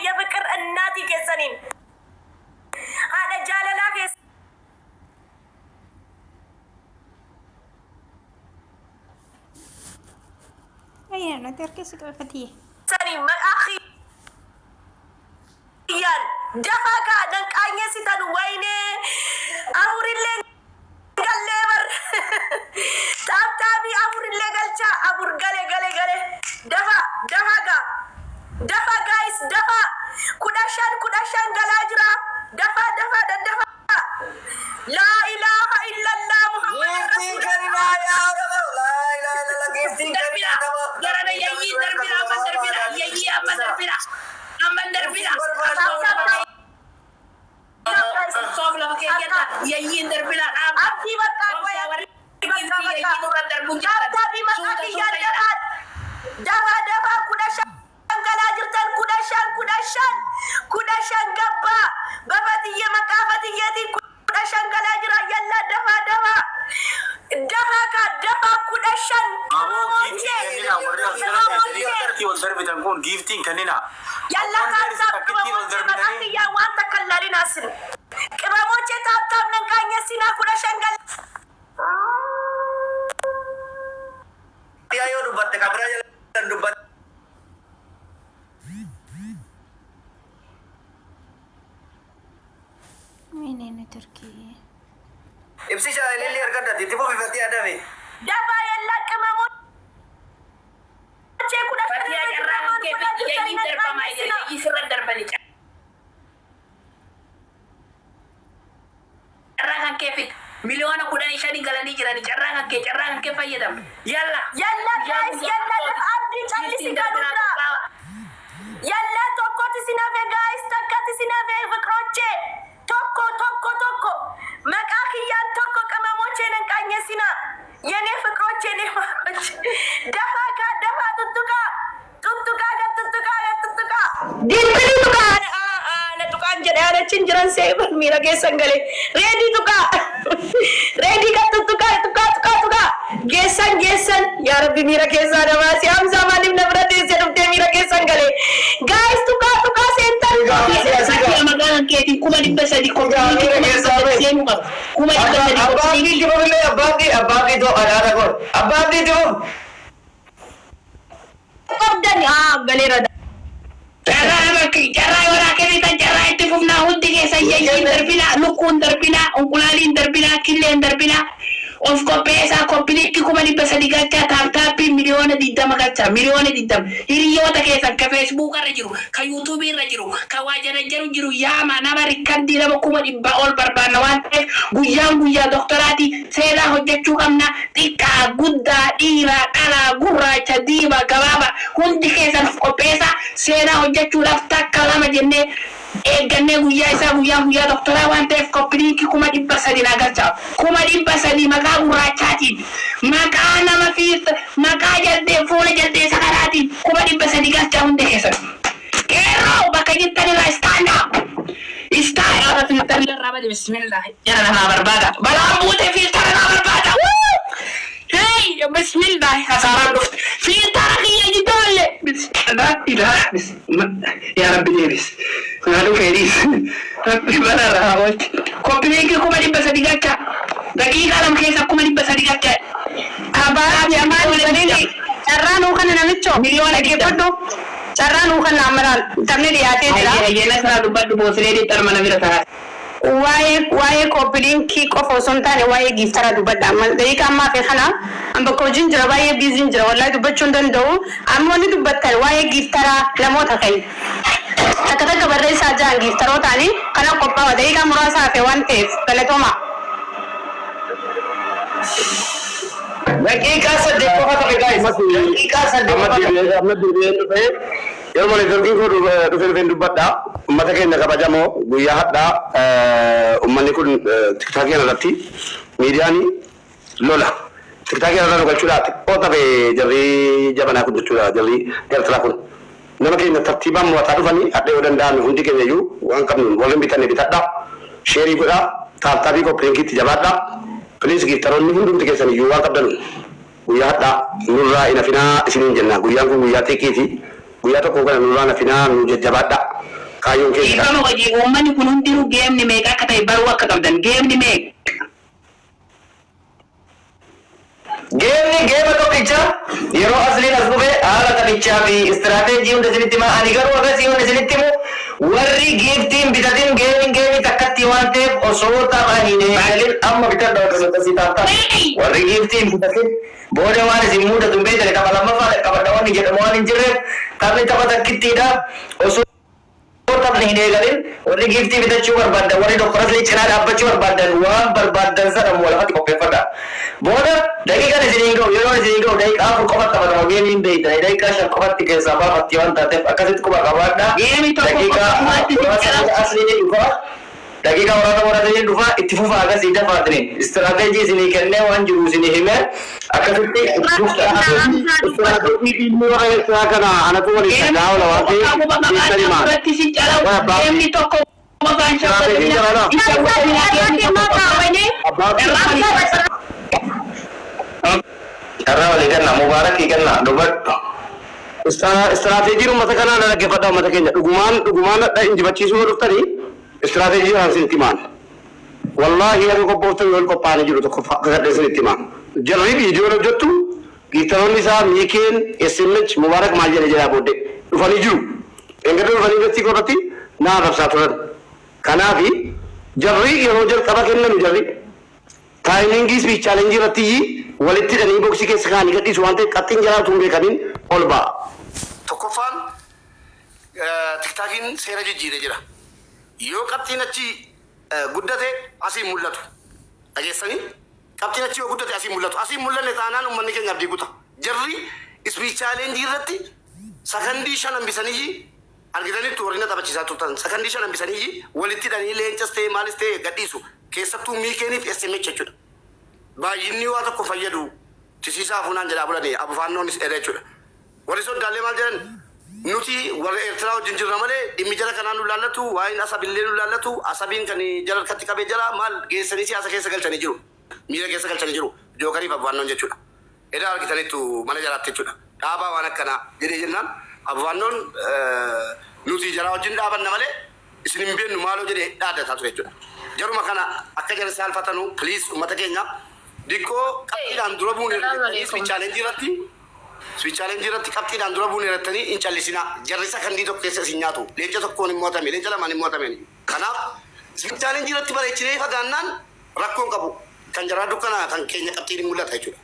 የፍቅር እናት keessaniin haadha jaalalaa keessaniin. Ayyaana harkeessi qabatee. Maqaa kiyyaan dafaa kaa danqaanyessitan. Waynee, afurillee gallee bar. Tap tapii afurillee galchaa. Afur gale, gale, gale. Dafa, dafa gaa, dafa guys, dafa. 15, 15 galaa jira. Dafa, dafa, daddafa. Laa ilaaha illallah Muhammad. Giiftiin kenninaa yaa Oromoo. Laa ilaaha illallah, giiftiin Darbina. kenninaa nama. Garana yayyii darbina, amma darbina, yayyii amma darbina. Amma darbina. Soof lafa keeyyata yayyiin darbina dhaabba. Abdii, bakka Obsa, warri bakka giiftii bakka yayyii nurra darbuun jirtan. Tap tapii maqaa Suuta kiyyaan suuta jedha. dafaa, dafa, dafa. 15 galaa jirtan. 15, 15, 15 gabbaa. Bafatiyye, maqaa fatiyyeetiin 15 galaa jira. Yalla, dafa, dafa, dafa ka, dafa, 15. Aboo, giiftiin kenninaa. Warri as jala teessanii akkanatti ol darbitan kun, giiftiin kenninaa. Yalla, tap tap. Takkittiin ol ቅመሞቼ, maqaa darbitanii. kiyyaan waan takka hin laalinaasin. ቅመሞቼ, tap tap nan qaanyessinaa. 15 gal. Yaa, yoo dubbatte kabira jala dubbatte. Wayne, networkii. Ibsisha ililli argadhati itti fufifattee adame. Dafa, yalla, ቅመሞቼ, 15. Fatiyaa, carraa kan kee fi yayyiin darbamaa jira. Yayyii sirra darbani. Carraa kan kee fi 15,000,000 galanii jirani. Carraa kan kee, carraa kan kee fayyadamu. Yalla. Yalla guys, yalla. Abdii, callisi kanurraa. Yalla, tokkotti sin hafe guys, takkatti sin hafe. ፍቅሮቼ, tokko, tokko, tokko, maqaa kiyyaan tokko. ቅመሞቼ, nan qaanyessinaa. የኔ ፍቅሮች፣ የኔ ማሮች፣ dafa kaa, dafa. Tuttuqaa, tuttuqaa, tuttuqaa, tuttuqaa. Dimpilii tuqaa. Na tuqaan jedhe aanachiin jiran seeban miira keessan galee. Reedii tuqaa, reedii kan tuttuqaa, tuqaa, tuqaa, tuqaa. Geessan, geessan. Yaa Rabbi, miira keessaa namaasi. Hamzaa, maaliif na bira teessee dhuftee? Miira keessan galee. Guys, tuqaa, tuqaa, seentan. Fatiyaa, maqaa kan keetiin 300,000 copy linkii 300,000 seenuu qaba. 300,000 Abbaa copy linkii. abdii tifufillee, abbaa abdii, abbaa abdii too adaadha goon. Abbaa abdii tifuf. Qabdan haa galeera. Carraa nama carraa waraa kennitan, carraa itti fufnaa. Hundi keessan yayyiin darbinaa, lukkuun darbinaa, unqulaaliin darbinaa, killeen darbinaa. Of qopheessaa, copy linkii 300,000 galchaa, tap tapii 20,000,000 galchaa, 20,000,000. Hiriyoota keessan ka Facebooka irra jiru, ka YouTubeii irra jiru, ka waajanajjaru jiru yaama. Nama rikkardii nama 100,000 ol barbaanna waan ta'eef, guyyaan guyyaa doktoraati, seenaa hojjechuu qabna. Xiqqaa, guddaa, dhiiraa, dhalaa, gurraacha, diimaa, gabaabaa, hundi keessan of qopheessaa. Seenaa hojjechuudhaaf takka lama jennee eeggannee guyyaa isaa, guyyaan guyyaa doktoraa waan ta'eef, copy linkii 300,000 naa galchaa. 300,000 maqaa gurraachaatiin, maqaa nama fi maqaa jaltee fuula jaldeessa kanaatiin 300,000 galchaa hundi keessan. Qeerroo, bakka jirtan irraa stand up. Stand up. Filtarri irraa bade. Bismillah, jara namaa barbaada, balaan buute, filtara naa barbaada. Hey, bismillah, hasaaraan dhufte. Filtara kiyya jidoolle. Bismillah, ilaa, bismillah. Yaa Rabbi, deebis. Naa dhufeeris. Rabbi bara oolchi. Copy linkii 300,000 galcha. Daqiiqaa 2 keessa 300,000 galcha. Abbaa Jamaan saniini carraa nuu kana namicho. 20,000,000. Dhaggeeffadhu. Carraa nuu kana amma laal, taphni dhiyaatee jira. Ayyee, ayyee, nasraa, dubbadhu, boosilee dhiixxar mana bira ta'a. Waa'ee copy linkii qofa osoo hin taane, waa'ee giiftara dubbadha. Amma daqiiqaa ammaa fi kana an bakka hojiin jira, baay'ee busyn jira, wallahi dubbachuu hin danda'u. Amma wanni dubbattan waa'ee giiftaraa namoota keenya. Takka takka barreessaa jiran giiftarootaanii kana qophaa'aa, daqiiqaa muraasa hafe waan ta'eef, galatooma. Daqiiqaa 8 qofa tafe guys. Daqiiqaa 8 Amma qofa tafe. deebi'ee, amma deebi'ee dhufee, yeroo networkiin koo dhufee dhufeen dubbadha. Uummata keenya kabajamoo, guyyaa hadhaa uummanni kun TikTokii kana irratti miidiyaan lola. TikTokii kana irra nu galchuudha xiqqoo tafe jarri jabanaa kun jechuudha, jarri gartaraa kun. Nama keenya tartiibaan mo'ataa dhufanii, hadha yoo danda'ame hundi keenya iyyuu waan qabnuun warri hin bitanne bitadha. Shareii godhaa, tap tapii copy linkiitti jabaadha. Please, giiftaroonni hundumti keessan iyyuu waan qabdanuun guyyaa hadhaa nurraa hin hafinaa isiniin jenna. Guyyaan kun guyyaa xiqqeeti. Guyyaa tokko kana nurraa hin hafinaa, nu jajjabaadha. Kaayyoon keenya kana. Dhiifama hojii uummanni kun hundinuu geemni meeqa akka ta'e baruu akka qabdan geemni meeqa. Geemni geema tokkicha yeroo asliin as dhufe haala taphichaa fi istiraateejii hunda isinitti hima. Ani garuu akkasii hunda isinitti himu warri giiftiin bitatin geemiin geemii takkatti waan ta'eef osoo tapha hin eegalin amma bitadha warri akkasii taaftaa. Warri giiftiin bitatin booda waan isin mudatu hin beektan tapha lammaffaa qabadha waan jedhamu waan hin jirreef taphni tapha takkittiidha osoo taphni hin eegalin warri giiftii bitachuu barbaadan warri Dr. Aslii cinaa dhaabbachuu barbaadan waan barbaadan sana immoo lafatti qopheeffadha. Booda daqiiqaan isin hin ga'u yeroon isin hin ga'u daqiiqaa 4 qofatti taphatama geemiin beeytanii daqiiqaa 5 qofatti keessaa baafatti waan taateef akkasitti quba qabaadha. Geemii tokko Daqiiqaa qofa muraatti muraasa jira. booda Asliin ni dhufa. Daqiiqaa muraasa booda Asliin ni dhufa itti fufaa akkasii dafaatiniin istiraateejii isinii kennee waan jiru isinii himee akkasitti itti fufta. Istiraateejii dhimmi warra Eertiraa kana anatu waliin Geemni dhaga'aa oola waan tokko ta'eef quba keessan qabaadhaa himaa. irratti si calawu Waa abbaa geemni tokko qofaan Istiraateejii shawwadamina jaraadha. hin shawwadamina geemni tokko qofaan. Abbaa Carraa walii kenna mubaarakii kenna dubbadhu. Istiraateejiin uummata kanaa na dhaggeeffadhaa uummata keenya dhugumaan dhugumaan dhadha injifachiisuu yoo dhuftanii istiraateejii kanaan isinitti himaan. Wallaahi akka qophooftan wal qophaa'anii jiru tokkoffaa akka gadhee isinitti himaan. Jarri viidiyoon hojjettu giiftaroonni isaa Miikeen SMH Mubaarak maal jedhe jedhaa booddee dhufanii jiru. Engadda dhufanii gastii korratti na arrabsaa turan. Kanaafi jarri yeroo jalqaba kennanu jarri taayimingii speech challenge irratti walitti hidhanii boksii keessa kaa'anii gadhiisu waan ta'eef qabxiin jaraa utuu hin beekamiin ol ba'a. Tokkoffaan tiktaakiin seera jijjiire jira. Yoo qabxiin achi guddate asiin mul'atu. Dhageessanii? Qabxiin achi yoo guddate asiin mul'atu. Asiin mul'anne taanaan uummanni keenya abdii kuta. Jarri speech challenge irratti sakandii 5 hambisanii argitanitti warri na taphachiisaa turtan sakandii 5 hambisanii walitti hidhanii leencas ta'e maalis ta'e gadhiisu. Keessattuu Miikeeniif SMH jechuudha. Baay'inni waa tokko fayyadu tisiisaa fuunaan jedhaa bulanii abufaannoonis dheeda jechuudha. Warri soddaallee maal jedhan nuti warra Eertiraa wajjin jirra malee dhimmi jara kanaa nu laallatu waa'een asabillee nu laallatu asabiin kan jara harkatti qabee jara maal geessanii siyaasa keessa galchanii jiru. Miira keessa galchanii jiru. Jookariif abufaannoon jechuudha. Edaa argitaniittu mana jaraatti jechuudha. Dhaabaa waan akkanaa jedhee jennaan abufaannoon nuti jara wajjin dhaabanna malee isin hin beeknu maaloo jedhee dhaadataa ture jechuudha. Jaruma kana akka jara saalfatanu please uummata keenya diqqoo qabxiidhaan dura buune speech challenge irratti speech challenge irratti qabxiidhaan dura buune irrattanii hin callisinaa. Jarri sakandii tokko keessa isin nyaatu. Leenca tokkoon hin mo'atame, leenca lamaan hin mo'atame. Kanaaf speech challenge irratti bareechinee fagaannaan rakkoon qabu. Kan jaraa dukkana kan keenya qabxiin hin mul'ata jechuudha.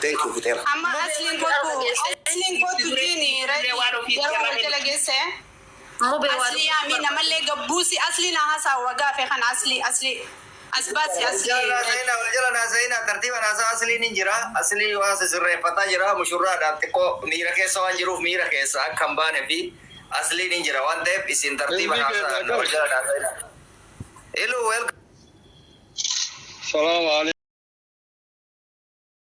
Thank you fixeera. Amma asliin kottu asliin kottu jiini ready yeroo wal jala geesse. Asli yaami namallee gabbuusi asli na haasawwa gaafe kana asli asli as baasi asli. Jala naasa'ina tartiiba naasaa asliin hin jira. Aslii waan sirreeffataa jira. Mushurraadhaaf xiqqoo miira keessa waan jiruuf miira keessa akka hin baane fi asliin hin jira waan ta'eef isin tartiiba naasaa wal jala naasa'ina. Hello, welcome. Salaam alaikum.